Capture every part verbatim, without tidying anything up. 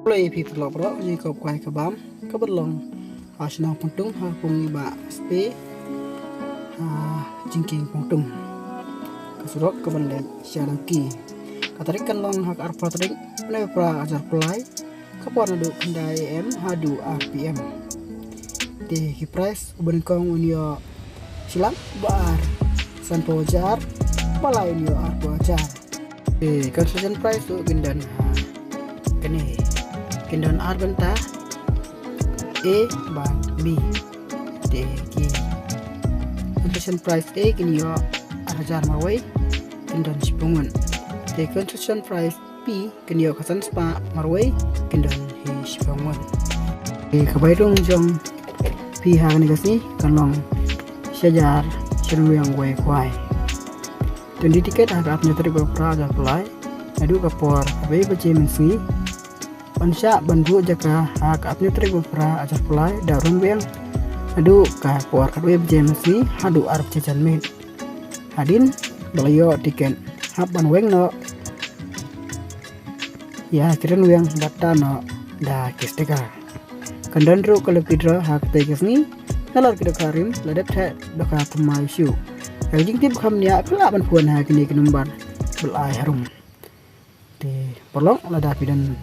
Khublei phi paralok baroh, ngi kop kwai ka bam ka ban long ha shnong Pongtung, ha pung i Bah Spe, ha jingkieng Pongtung. Ka surok ka ban leit sha Nangki. Ka tarik kan long ha ka arphew tarik bnai phra hajar arphew lai, ka por naduh khyndai A M haduh ar P M. Te ki prize, uba nyngkong un ïoh shi lak, uba ar sanphew hajar, uba lai un ïoh arphew hajar. Te consolation prize ruh kin don ha kane, kin don ar bynta, A bad B. Te ki consolation prize A kin ïoh ar hajar marwei, kin don shiphew ngut. Te consolation prize B kin ïoh khatsan spah marwei, kin don hi shiphew ngut. Te ka bai rung jong phi ha kane ka sngi kan long shi hajar shi ryngwiang wei kwai. Te un die tiket ha ka arphew tarik bnai phra hajar arphew lai, naduh ka por khatwei baje mynsngi. Yn shah ban buh jaka ha ka arphew tarik bnai phra hajar arphew lai da u rung biang, naduh ka por khatwei baje mynsngi haduh ar baje janmiet. Hadien ba la ïoh tiket, hap ban weng noh ïa ki rynwiang bad tah noh da ki sticker. Kan don ruh ka lucky draw ha katei ka sngi, nalor ki dohkha rim la dep theh dohkha thymmai shuh. Ïa ka jingtip kham nia phi lah ban phone ha kine ki number ba la ai harum. Te paralok, lada phi don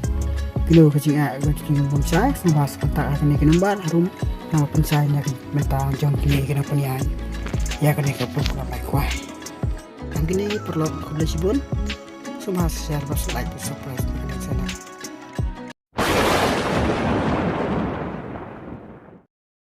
kino ka jingeh, ka jingpynshai, sngewbha sa contact ha kine ki number harum, naba pynshai na ka bynta jong kine ki nongpynïaid ïa kane ka program Bai Khwai. Tang kine paralok, khublei shibun. Sngewbha sa share bad sa like bad subscribe na kane ka channel.